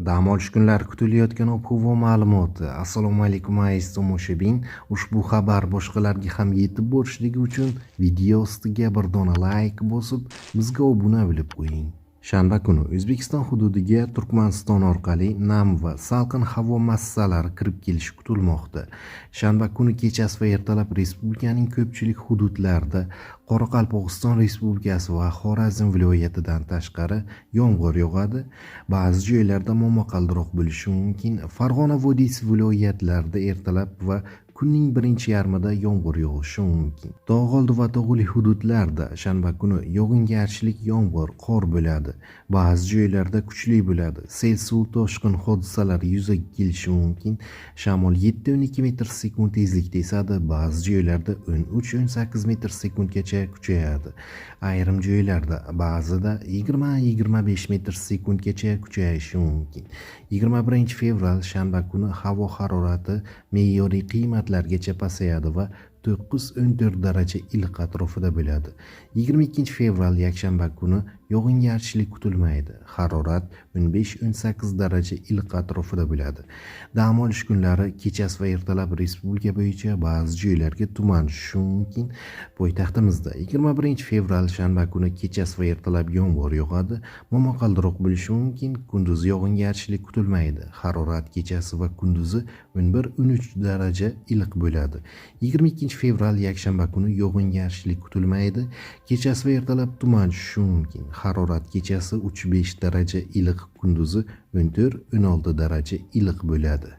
Dam olish kunlari kutilayotgan ob-havo ma'lumoti. Assalomu alaykum, aziz tomoshabin. Ushbu xabar boshqalarga ham yetib borishligi uchun video ostiga bir dona layk bosib, bizga obuna bo'lib qo'ying. Shanba kuni O'zbekiston hududiga Turkmaniston orqali nam va salqin havo massalari kirib kelishi kutilmoqda. Shanba kuni kechasi va ertalab respublikaning ko'pchilik hududlarida, Qoraqalpog'iston Respublikasi va Xorazm viloyatidan tashqari, yomg'ir yog'adi. Ba'zi joylarda momaqaldiroq bo'lishi mumkin. Farg'ona vodiysi viloyatlarida ertalab va kunning birinchi yarmida yomg'ir yog'ishi mumkin. Tog'oldi va tog'li hududlarda shanba kuni yog'ingarchilik, yomg'ir, qor bo'ladi. Ba'zi joylarda kuchli bo'ladi. Sel, suv toshqin hodisalari yuzaga kelishi mumkin. Shamol 7-12 metr sekund tezlikda esadi. Ba'zi joylarda 13-18 metr sekundgacha kuchayadi. Ayrim joylarda ba'zida 20-25 metr sekundgacha kuchayishi mumkin. 21 fevral shanba kuni havo harorati me'yoriy qiymatlargacha pasayadi va 9-14 daraja iliq atrofida bo'ladi. 22 fevral yakshanba kuni yog'ingarchilik kutilmaydi. Harorat 15-18 daraja iliq atrofida bo'ladi. Dam olish kunlari kechasi va ertalab respublika bo'yicha ba'zi joylarga tuman tushishi mumkin. Poytaxtimizda 21 fevral shanba kuni kechasi va ertalab yomg'ir yog'adi. Momaqaldiroq bo'lishi mumkin. Kunduzi yog'ingarchilik kutilmaydi. Harorat kechasi va kunduzi 11-13 daraja iliq bo'ladi. 22 fevral yakshanba kuni yog'ingarchilik kutilmaydi. Kechasi va ertalab tuman tushishi mumkin. Harorat kechasi 3-5 daraja iliq, kunduzi 14-16 daraja iliq bo'ladi.